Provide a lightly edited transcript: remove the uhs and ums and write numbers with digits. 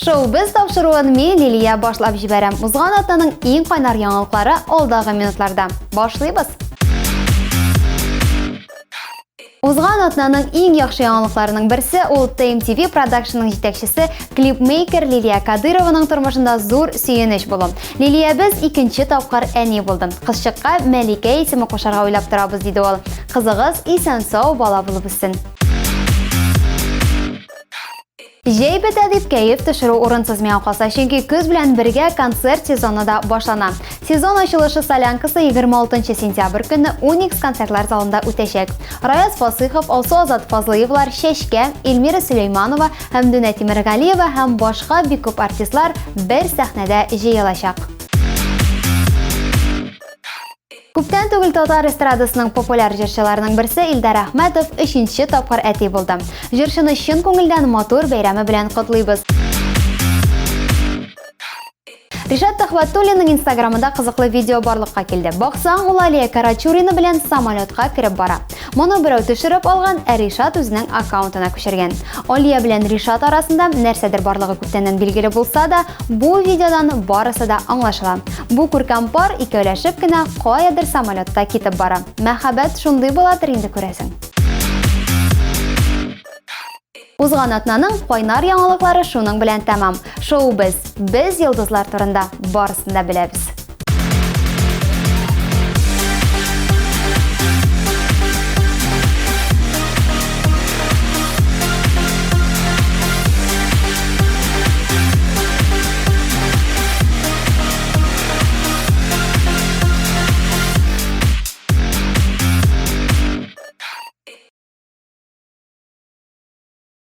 Шоу без тапшыруын мин Лилия башлап җибәрәм. Узган атнаның иң кайнар яңалыклары алдагы минутларда. Башлыйбыз. Узган атнаның иң яхшы яңалыкларының берсе ул TMTV продакшнның җитәкчесе клипмейкер Лилия Кадырованың тормышында зур сөенеч булу. Лилиябез икенче тапкыр әни булды. Кызчыкка Мәликә исеме кушарга уйлап торабыз, диде ул. Кызыгыз исән-сау бала булып үссен. Җәй бетә дип кәеф төшерү урынсыз миңа калса, чөнки көз белән бергә концерт сезоны да башлана. Сезон ачылышы солянкасы 26 сентябрь көнне Уникс концертлар залында үтәчәк. Раяз Фасыйхов, Алсу Азат Фазлыевлар, Чәчкә, Эльмира Сөләйманова, Хәмдүнә Тимергалиева һәм башка бик күп артистлар бер сәхнәдә җыелачак. Күптән түгел татар эстрадасының популяр җырчыларының берсе Илдар Әхмәтов өченче тапкыр әти булды. Җырчыны чын күңелдән матур бәйрәме белән котлыйбыз. Ришат Төхвәтуллинның инстаграмында кызыклы видео барлыкка килде. Баксаң, ул Алия Карачурина белән самолетка кереп бара. Моны берәү төшереп алган, ә Ришат үзенең аккаунтына күчергән. Алия белән Ришат арасында нәрсәдер барлыгы күптәннән билгеле булса да, бу видеодан барысы да аңлашыла. Бу күркәм пар икәүләшеп кенә каядыр самолетта китеп бара. Мәхәббәт шундый буладыр инде, күрәсең. Узган атнаның кайнар яңалыклары шуның белән тәмам. Шоу без, без йолдызлар турында барысын да беләбез.